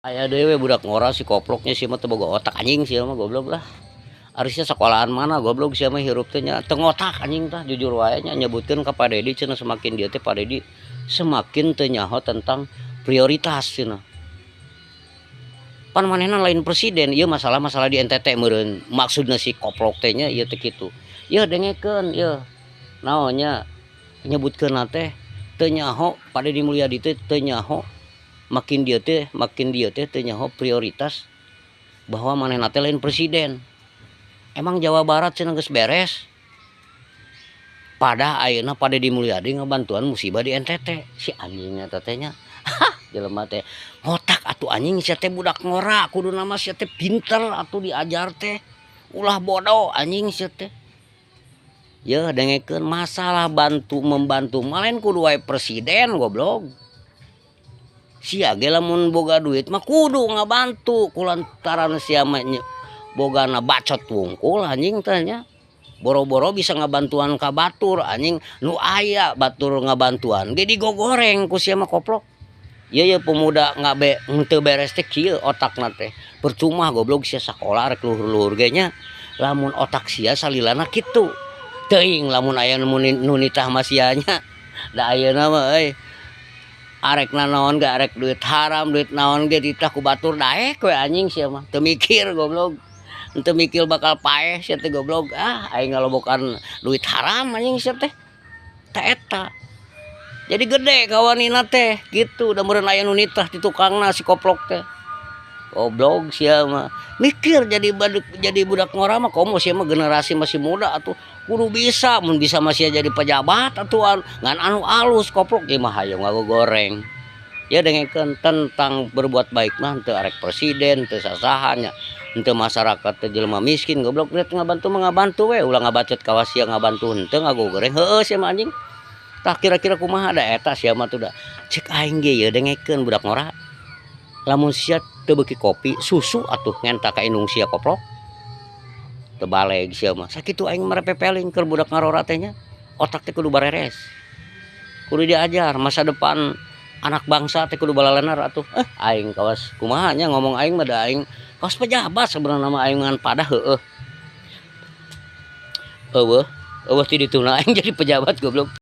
Aya deui we budak ngora si koploknya, sia mah teu boga otak, anjing, sia mah goblok lah. Arisnya sekolahan mana goblok sia mah, hirup teh nya teu ngotak, anjing. Tah, jujur wae nya, nyebutkeun ka Pak Dedi cenah, semakin dia teh, Pak Dedi semakin teu nyaho tentang prioritas cenah. Pan manehna lain presiden. Ieu masalah-masalah di NTT meureun maksudna si koplok teh nya, ieu teh kitu. Yeuh, dengekeun yeuh naon nya, nyebutkeun teh teu nyaho Pak Dedi Mulyadi teh, teu nyaho makin dia teh teu nyaho prioritas bahwa manehna teh lain presiden. Emang Jawa Barat cenah geus beres? Pada ayeuna Pak Dedi Mulyadi ngabantuan musibah di NTT, si anjing eta teh nya. Hah, jelema teh ngotak atuh, anjing, sia teh budak ngora, kuduna mah sia teh pinter atuh, diajar teh ulah bodoh, anjing, sia teh. Yeuh, dengekeun, masalah bantu membantu mah lain kudu wae presiden, goblok. Sia ge lamun boga duit mah kudu ngabantu, kulantaran sia mah bogana bacot wungkul, anjing teh nya. Boro-boro bisa ngabantuan ka batur, anjing, nu aya batur ngabantuan ge digogoreng ku sia mah, koplok. Ieu ye pemuda ngabe henteu beres teh kieu otakna teh. Percuma goblok sia sakola rek luhur-luhur ge nya, lamun otak sia salilana kitu. Teuing lamun aya nu nitah mah sia nya. Da ayeuna mah euy, arek nanaon ge, arek duit haram, duit naon ge, dititah ku batur daek we, anjing, sia mah. Teu mikir, goblok. Henteu mikir bakal paeh sia teh, goblok. Ah, aing ngalobokan duit haram, anjing, sia teh. Tah, eta. Jadi gede kawanina teh gitu, da meureun aya nu nitah di tukangna si koplok teh. Goblok sia mah. Mikir jadi baduk, jadi budak ngora mah, komo sia mah generasi masih muda atuh kudu bisa, mun bisa mah sia jadi pejabat atuh ngan anu alus, koplok. Ieu mah hayang ngagogoreng. Ya, dengekeun, tentang berbuat baik mah teu arek presiden, teu sasaha nya. Henteu masyarakat teh jelema miskin, goblok, rek ngabantu mah ngabantu we, ulah ngabacot kawas sia ngabantu henteu, ngagogoreng heueuh sia mah, anjing. Tah, kira-kira kumaha da eta sia mah tuh da. Cek aing ge ieu, dengekeun, budak ngora. Lamun sia teu beuki kopi, susu atuh ngenta ka indung sia, koplok. Teu baleg sia mah. Sakitu aing mah repepeling keur budak ngarora teh nya. Otak teh kudu bareres. Kudu diajar masa depan anak bangsa teh kudu balalenar atuh. Eh, aing kawas kumaha nya ngomong, aing mah da aing kawas pejabat sebenarnya mah aing, ngan padah heueuh. Eueuh, eueuh ti dituna aing jadi pejabat, goblok.